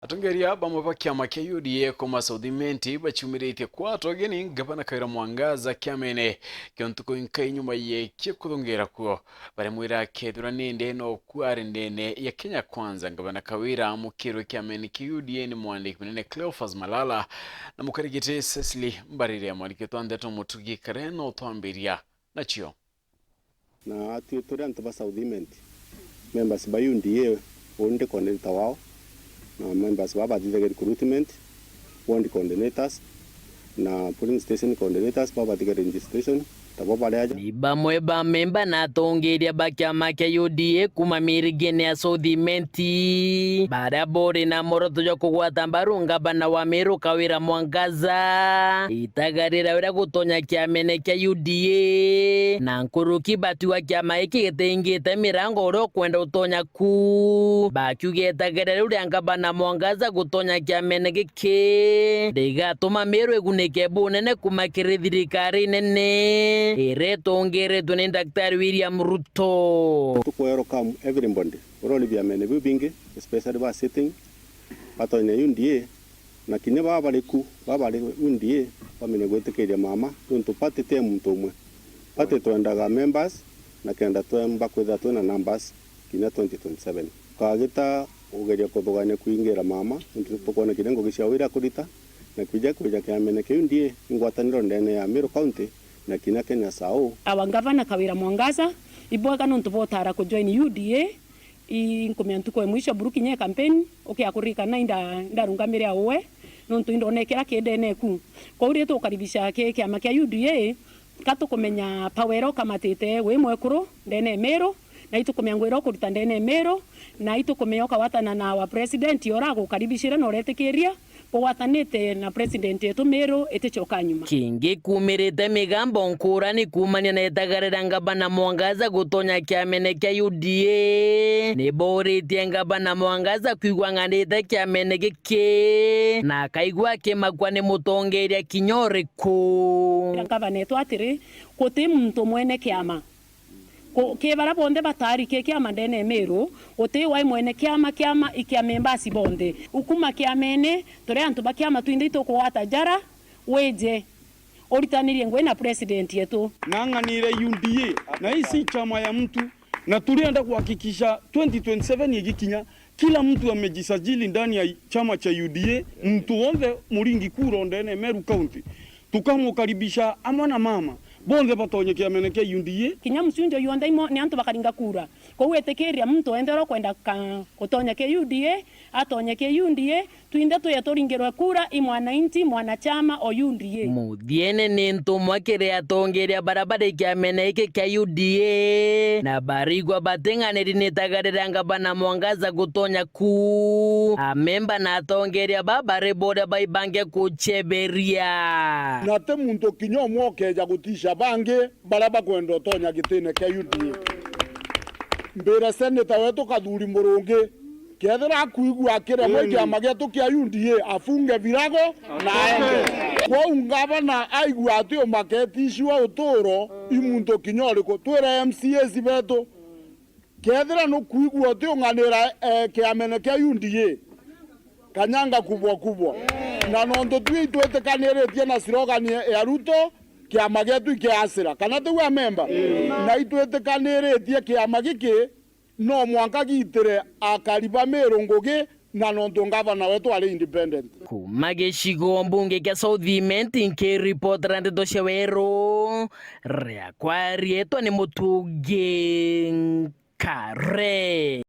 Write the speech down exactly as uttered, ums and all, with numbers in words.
Atongeria bamwe ba kiama kia U D A kuuma South Imenti baciumiritie kwata ugeni ngavana Kawira Mwangaza kiamene kia ntuku inkai nyuma yekie kuthungera kuo, barimwira akethirwa ni ndene no kuo ari ndene ya Kenya Kwanza. Ngavana Kawira amukirwe kiamene kia U D A ni mwandiki munene Cleophas Malala na mukarigiti Cecily Mbarire. Mwandiki twa ndeto Mutugi Kare no twambiria nacio. Na atwi turi antu ba South Imenti, members ba U D A, uu ndi coordinator wao, na members baa bathithagia recruitment, ward coordinators, na polling station coordinators, baa bathithagia registration, tabo bari aja. Ni bamwe ba memba na atongeria ba kiama kia U D A kuuma mirigene ya South Imenti, baria bori na mworoto jwa kugwata mbaru ngavana wa Meru Kawira Mwangaza, itagarira uria gutonya kiamene kia U D A, na nkuruki batiwa kiama giki gitingite mirango uria ukwenda utonya ku. Bakiuga itagarira riu ria ngavana Mwangaza gutonya kiamene giki rigatuma Meru igunike bunene kuuma kiri thirikari nene iria itongeretwe ni Daktari William Ruto. Tukwero kam everybody uria uri biamene biu bingi, especially ba sitting, batonye U D A, na kinya baa bari ku, baa bari U D A, bamenye gwitikiria mama, nontu party ti ya muntu umwe. Party twendaga members, na kenda twemba kwithirwa twina numbers kinya twenty twenty-seven. Tukagita ugeria kuthugania kwingira mama, nontu tukwona kinya ngugi cia wira kurita, na kwija kwija kiamene kia U D A, ingwataniro ndene ya Meru County, na kinya Kenya Sau. Our Governor Kawira Mwangaza, ibwega nontu botara kujoin U D A, I nkumia ntuku ya mwisho buru kinya campaign, ukia kuririkana inda-, indarungamire uwe, nontu indonekera ki ndene ku. Kwou ri tugukaribisha ki kiama kia U D A, ka tukumenya power iria ukamatite wi mwekuru ndene Meru, na itukumenya ngugi iria ukuruta ndene Meru, na itukumenya ukawatana na our president uria agukaribishire na uretikiria, kugwatanite na president yetu Meru iticoka nyuma. Kingi kuumirite migambo nkurani kuumania na itagarira ngavana Mwangaza gutonya kiamene kia U D A. Ni buritie ngavana Mwangaza kwigua ng'anite kiamene giki, na akaigua akimakua ni mutongeria kinya uriku. Ngavana etu atiri, guti muntu mwene kiama Ku-, ki baria bonthe batari ki kiama ndene ya Meru, guti wai mwene kiama, kiama i kia members bonthe. Ukuma kiamene, turi antu ba kiama twinthe itukugwata jara, wije uritanirie ngugi na president yetu. Nang'anire U D A, na hii si chama ya mtu, na turienda kuhakikisha twenty twenty-seven igikinya, kila mtu amejisajili ndani ya chama cha U D A, mtu wonthe muringi kura ndene Meru County. Tukamukaribisha amwe na mama, bonthe batonye kiamene kia U D A. Kinya mucunjo yonthe imo ni antu bakaringa kura. Kou itikiria muntu wenthe uria ukwenda ka-, gutonya kia U D A, atonye kia U D A, twinthe tuye turingirwe kura i mwananchi, mwanachama o U D A. Muthiene ni ntumwa kiri atongeria baria bari kiamene giki kia U D A, na barigwa bating'aniri ni tagarira ngavana Mwangaza gutonya ku. Amemba na atongeria baa bari boria baibange kucheberia. Na ti muntu kinya umwe ukeja gutisha bangi baria bakwenda utonya gitine kia U D A. Mbire seneta wetu Kathuri Murungi, kethira akwigua akiremwa i kiama gietu kia U D A, afunge virago na aende. Kwou ngavana aigua ati umaketishua uturo i muntu kinya uriku, twire M C As betu. Kethira nukwigua utiung'anira, eh, kiamene kia U D A, kanyanga kubwa kubwa. Na nontu twi itwitikaniritie na slogan ya Ruto, kiama gietu ikiasira, kana tiu amemba? Na itwitikaniritie kiama giki no mwanka giitire akari ba Meru ngugi, na nontu ngavana wetu ari independent. Kuuma gicigo mbunge kia South Imenti, nkiripotera ndeto cia Weru, riakwa riitwa ni Mutugi Kare.